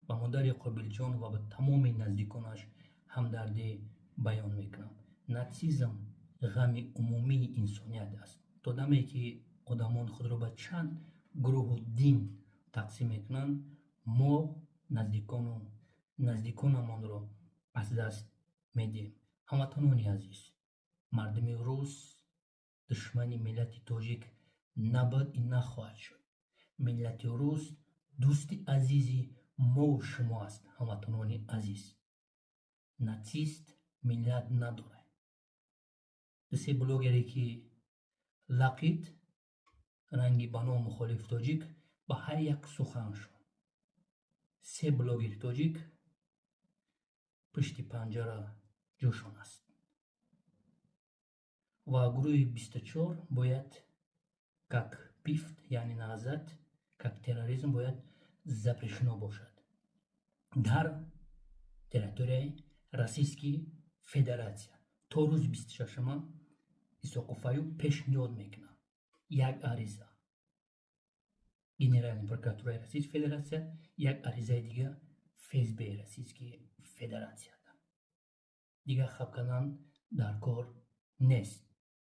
Ба модари Қобилҷон ва ба тамоми наздиконаш ҳамдардӣ баён мекунам. Нацизм ғами умумии инсоният аст. То даме ки одамон худро ба чанд гурӯҳу дин тақсим мекунанд, мо наздикону наздиконамонро аз даст медиҳем. Ҳамватанони азиз, мардуми рус душмани миллати тоҷик набуд и нахоҳад шуд. Миллати рус дӯсти азизи мову шумо аст. Ҳамватанони азиз, нацист миллат надорад. Дусе блогере ки лақид ранги ба ном мухолиф тоҷик, ба ҳар як суханшон се блогери тоҷик пушти панҷара ҷӯшон аст ва гурӯҳи 24 бояд как ПИВТ, яъне Наҳзат, как терроризм бояд запрещено бошад дар территорияи Российский Федерация. То рӯзи 26-ума Исоқов Аюб пешниҳод мекунад як ариза Генеральной прокуратураи Российской Федерация, як аризаи дига ФСБ Российской Федерацияда. Дигар хаб кардан дар кор нест.